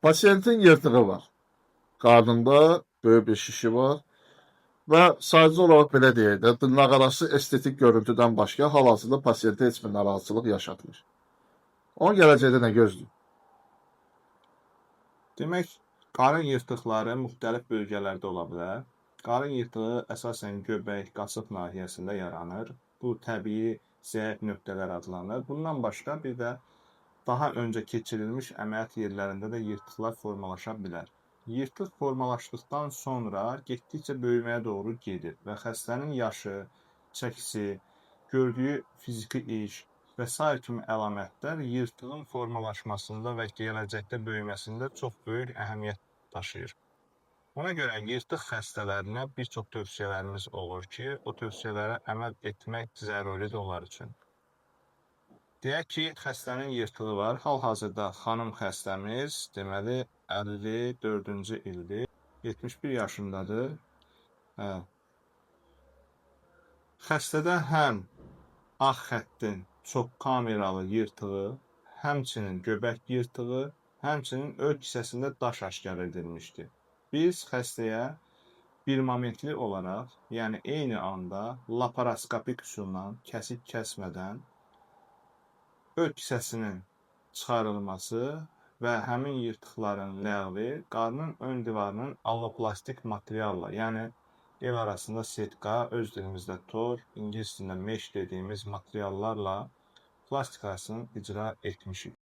Pasiyentin yırtığı var. Qarnında böyük bir şişi var. Və sadəcə olaraq belə deyək də, dırnaqarası estetik görüntüdən başqa hal-hazırda pasiyentə heç bir narahatçılıq yaşatmır. Onun gələcəkdə nə gözləyir? Demək, qarın yırtıqları müxtəlif bölgələrdə ola bilər. Qarın yırtığı əsasən göbək, qasıq nahiyəsində yaranır. Bu təbii zəif nöqtələr adlanır. Bundan başqa bir də daha öncə keçirilmiş əməliyyat yerlərində də yırtıqlar formalaşa bilər. Yırtıq formalaşdıqdan sonra getdikcə böyüməyə doğru gedir və xəstənin yaşı, çəkisi, gördüyü fiziki iş və sair kimi əlamətlər yırtığın formalaşmasında və gələcəkdə böyüməsində çox böyük əhəmiyyət daşıyır. Ona görə yırtıq xəstələrinə bir çox tövsiyələrimiz olur ki, o tövsiyələrə əməl etmək zəruridir onlar üçün. Deyək ki, xəstənin yırtığı var. Hal-hazırda xanım xəstəmiz, deməli 54-cü ildir, 71 yaşındadır. Hə. Xəstədə həm ağ xəttin çox kameralı yırtığı, həmçinin göbək yırtığı, həmçinin ört kisəsində daş aşkar edilmişdi. Biz xəstəyə bir momentli olaraq, yəni eyni anda laparoskopik üsulla kəsik kəsmədən ört kisəsinin çıxarılması və həmin yırtıqların ləğvi qarnın ön divarının alloplastik materialla, yəni el arasında setka, öz dilimizdə tor, ingilis dilində mesh dediyimiz materiallarla plastikasını icra etmişik.